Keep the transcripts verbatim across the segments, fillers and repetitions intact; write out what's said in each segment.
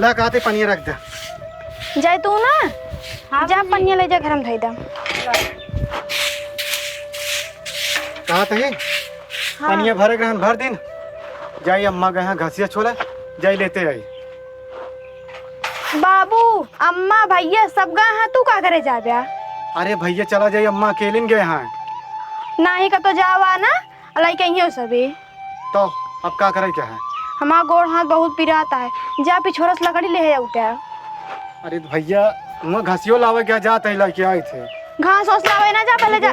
ला, कहते पनिया रख दे। जाए तू ना, हाँ जा भौजी। पनिया ले जा, घर में धई दे। कहते ही हाँ। पनिया भरे के रहन भर दिन, जाई अम्मा गए हैं घसिया छोले, जाई लेते आई। बाबू, अम्मा, भैया सब गए हैं, तू का करे जाबे? अरे भैया चला जाई, अम्मा अकेले न गए हैं। नाही का तो जावा ना, लइके अइहें सभी। तो अब का करे के है? हमार गोड़ हाथ बहुत पिरात है, जा पिछोरस लकड़ी ले है उठा। अरे भैया, वहाँ घसियो लावे क्या जात है, लइके आए थे। घास ओस लावे ना, जा पहले जा।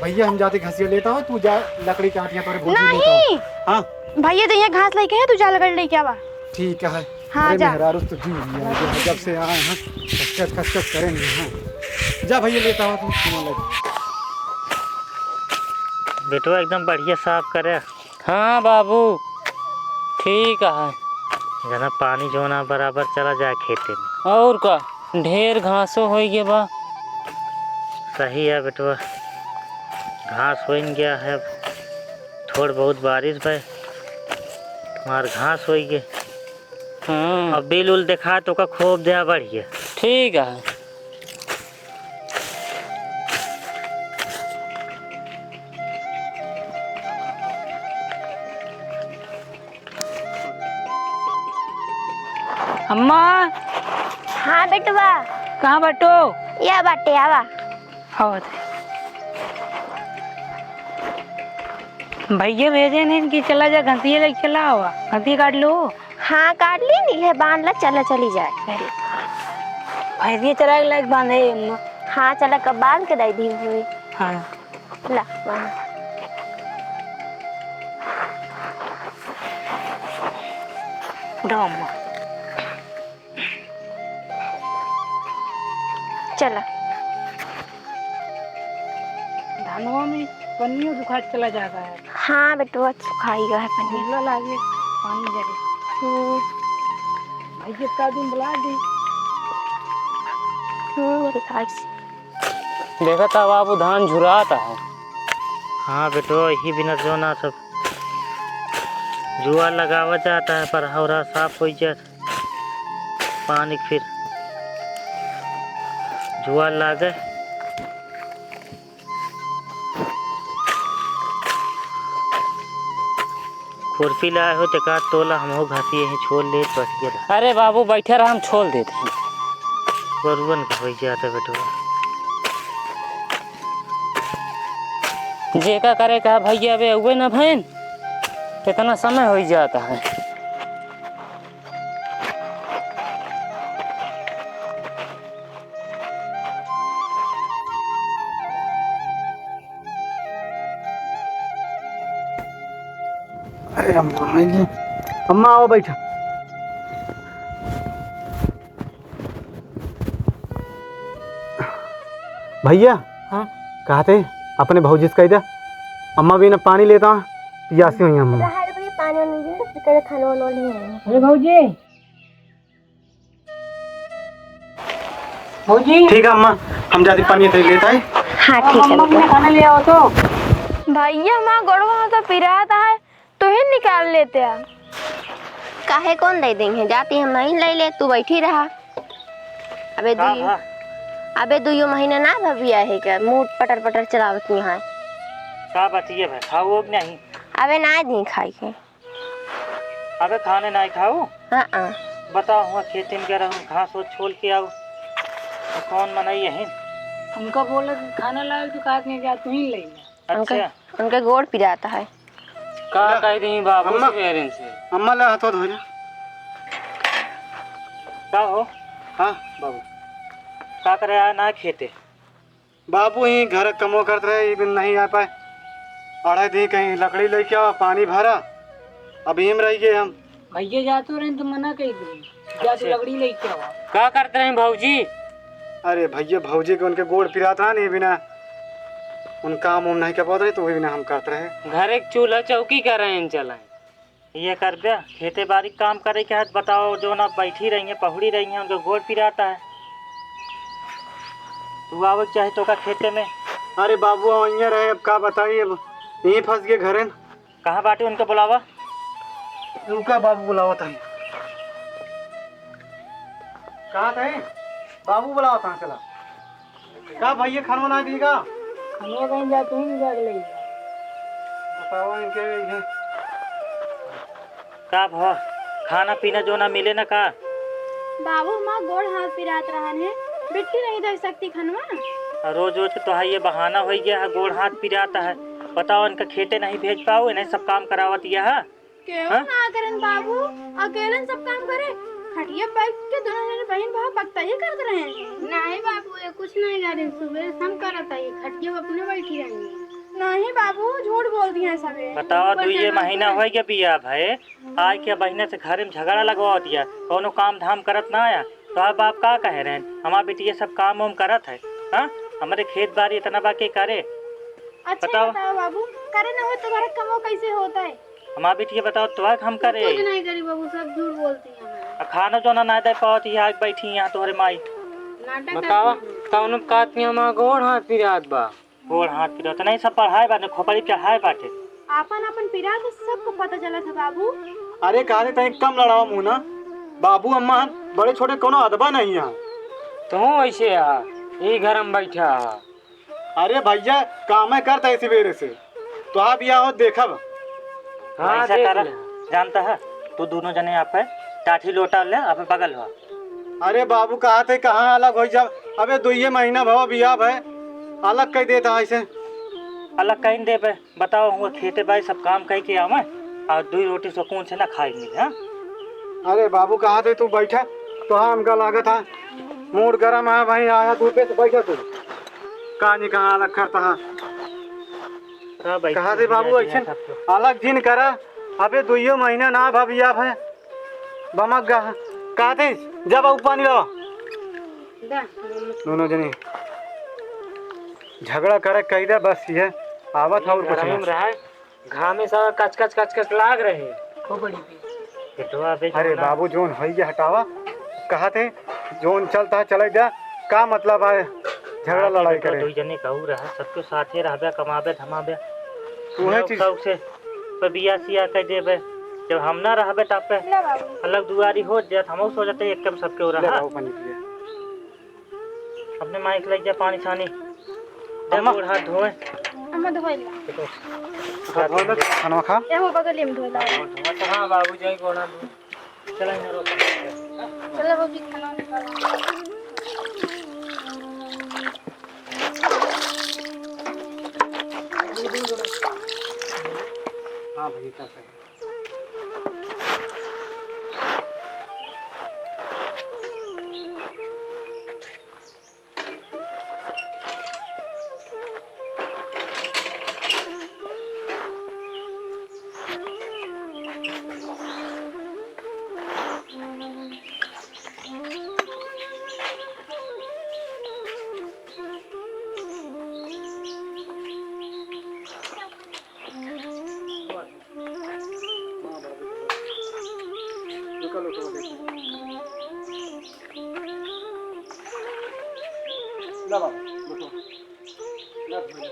भैया हम जाते घसियो लेता हूँ, तू जा लकड़ी के आटिया पर भूसी लेता हूँ। नहीं। हाँ। भैया जइहें घास लइके है, तू जा लकड़ी लइके आवा। ठीक है। हाँ, अरे जा। मेहरारू तो जी लिया, जो है जब से आए हैं, खचखच, खचखच करे नहीं हैं। जा भैया, लेता हूँ तुम सामान लेके। बेटवा एकदम बढ़िया साफ करे। हाँ बाबू, ठीक है। जना पानी जोना बराबर चला जाए खेते में। और का, ढेर घासो होइ गया बा। सही है बेटवा, घास होइन गया है, थोड़ बहुत बारिश भय, तुम्हार घास होइ गए। हाँ। अब बिल उल देखा तो का खूब दे बढ़िया। ठीक है। अम्मा। हाँ बेटवा। कहाँ बाटो? या बाटे, आवा। आवत है। भैया भेजे नहीं कि चला जा, घसिया लेके चला आवा, घसिया काट लो। हाँ, काट ली नी है, बांध ला, चला, चली जाए घरे। भैंसिया चराए के लायक बांधे है अम्मा। हाँ, चला, कब बांध के दे दी हुई। हाँ। ला, बांध। उठाओ अम्मा। चला। धनवा में पनियो सुखात चला जाता है। हाँ बेटवा, सुखाई गया है पनिया। उल्ला लागे, पानी जरे। हम्म। भाई जी, का दिन बुला दी। हम्म, मेरे भाई से। देखा था बाबू, धान झुरात है। हाँ बेटवा, यही बिना जो ना सब जुआ लगावा जाता है, पर हौरा साफ हो जाता। पानी के फिर जुआर लागे। खुरपी लाए हो, तेका तोला हमहू घासी यहीं छोल लेत बस गेला। अरे बाबू, बैठे रह, हम छोल देत हैं। बरुअन का होइ जाता बेटवा। जेका करे का भैया, अबे उबे ना भैन, कितना समय होइ जाता है। अरे अम्मा, अम्मा, आओ बैठा। भैया, हाँ? कहते अपने भौजी से कह दे, अम्मा बिना पानी लेता, पियासी हुई अम्मा। बाहर भी पानी वानी दे, तो तेरे खाना वाना नहीं है। अरे भौजी, भौजी। ठीक है अम्मा, हम जाते पानी तक लेता है। हाँ, ठीक है अम्मा, बेटा। खाना ले आओ तो। भैया, हमार गोड़वा तो पिरात है, तू ही निकाल लेते आ। काहे कौन दे देंगे? जाती हम नहीं ले ले, तू बैठी रहा। अबे का दुइयो, भा? अबे दुइयो महीना ना भा बियाहे का, मुंह पटर पटर चलावत नहीं है। का बतिये भा, खाओ कि नहीं? अबे ना दी खाई के। अबे खाने नहीं खाओ? हाँ, हाँ। बताओ, हुआ खेते में गया रहूं, घास वो छोल के आओ। तो कौन मनई यही? उनका बोला कि खाना लाओ तो कहा कि नहीं जा, तू ही ले ले। अच्छा। उनके, उनके गोड़ पिराता है। का कह दी बाबू अम्मा। से मेरे से? अम्मा ले हाथों धो जा। का हो? हाँ बाबू। का करे आया ना खेते? बाबू ही घर कमो करत रहे, ई बिन नहीं आ पाए। अढ़ाई दिन कहीं लकड़ी लेके आवा, पानी भरा, अब यहीं में रह गए हम। भैया जातो रहे तो मना कही दे, जा तू अच्छा। लकड़ी लेके आवा। का करत रहे भौजी? अरे भैया, भौजी के उनके गोड़ पिरात रहा नहीं बिना, उन काम उम नहीं कर पाते रहे, तो वही बिना हम करत रहे। घर एक चूल्हा चौकी कर रहे हैं, चलाएं। ये करबे, खेते बाड़ी काम करे के है, बताओ, जो ना बैठी रही है, पहुड़ी रही है, उनका गोड़ पिराता है। तू आवे के चाहे तो का खेते में। अरे बाबू, वहीं रहे, अब का बताई, अब यहीं फंस गए घरे न। कहाँ बाटे, उनका बुलावा। रुका बाबू, बुलावा था। कहाँ थे? बाबू बुलावत हैं, चला। का भइया, खाना बना दी का? खाना कहीं जा, तू ही जाके ले जा। बतावा इनके, इनके। का भवा, खाना पीना जो ना मिले ना का? बाबू, हमार गोड़ हाथ पिरात रहन है, बिट्टी नहीं दे सकती खनवा। आ रोज रोज के तोहार ये बहाना होइ गया है, गोड़ हाथ पिरात है। बताओ, इनका खेते नहीं भेज पाओ, इन्हें सब काम करावत यह है? केहू हाँ? ना करन बाबू, अकेलन सब काम करे। खटिया बैठ के दोनों जने बहिन भाव बकता ही करत रहे। नहीं बाबू, ये कुछ नहीं करें, सुबह से हम करत है, खटिया अपने बैठी रही। नहीं बाबू, झूठ बोल दिए सबे। बताओ, ऊपर दुइये से महीना हाथ होई गया बियाह भए, आइके बहिने से घरे में झगड़ा लगवा दिया, कौनो काम धाम करत ना आया। तो अब आप का कहे रहे? हमार बिटिया सब काम वाम करत है, हाँ? हमरे खेत बारी इतना बा के करे? अच्छा बताओ। बताओ बाबू, करे ना हो तो घर कमो कैसे होता है? हमार बिटिया बताओ, तो हम करे? कुछ नहीं करी बाबू, सब झूठ बोलती हैं। आ खाना जो ना, ना दे पावत, यहाँ बैठी यहाँ तोहरे माई। नाटक बतावा, करती हैं। तौन कहती हमार गोड़ हाथ पिरात बा। गोड़ हाथ पिरात नहीं, सब पढ़ाए बाटे, खोपड़ी चढ़ाए बाटे। आपन आपन पिरात सबको पता चलत है बाबू। अरे कारे तनी कम लड़ावा मुँह ना। बाबू अम्मा हन, बड़े छोटे कोनो अदबा नहीं है। तू ऐसे आ, ई घर में बैठा आ। अरे भैया, काम है करता है सवेरे से। तोहार बियाह हो देखब। हाँ, ऐसा देख कर ले। जानता है, तू दोनों जने आप है, टाठी लोटा ले, आप बगल हो। अरे बाबू, कहा थे कहाँ अलग हो जाब? अबे दुइये महीना भवा बियाह भए, अलग कह देता है ऐसे। अलग कहीं देबे, बताओ, हुआ खेते बाई सब काम कह के आवे, और दुई रोटी सुकून से ना खाए मिले, हाँ? अरे बाबू, कहा थे तू बैठा, तो हाँ, हमका लागत है, मूड गरम है भाई, आया धूपे से, बैठा तू। कहाँ नहीं कहाँ अलग करता है। का बैठे कहा थे हैं बाबू, आज ऐसे यहाँ सबको? अलग जिन करा, अबे दुइयो महीना ना भा बियाह भए, बमक गा, कहा थे, जब आऊ पानी लावा। दा। दोनों जने झगड़ा करे कही दे, बस ये आवत है और कुछ गरम नहीं। रहा है, घामे सब कच कच कच कच लाग रहे हैं। खूब बड़ी भी। पेटवा पे अरे जोना। बाबू, जोन होई गया हटावा, कहा थे जोन चलता है चले जा, का मतलब है झगड़ा हाँ, लड़ाई बेटा, करे? दुई जने कहू रहा, सबके साथे रहबे, कमाबे, धमाबे। तू है चीज। शौक से पे बिया सिया कह देबे, जब हम ना रहबे तब पे ना बाबू। अलग दुआरी हो जात, हम सो जाते एक कम सबके हो ले रहा। बाबू, पानी पिए। अपने माइक लग जा पानी छानी। जा अम्मा। गोड़ हाथ धोए। अम्मा धोए ला। देखो। उठा, धोए ला, खाना खा। एहो बगली में धोए ला। हाँ, बाबू, जाई गोड़ हाथ धोए। चला, यहाँ रोक। चला, बाबू, खाना निकाला। हाँ, भैया, क्या सही। ला बाबा, बैठो। ला भैया।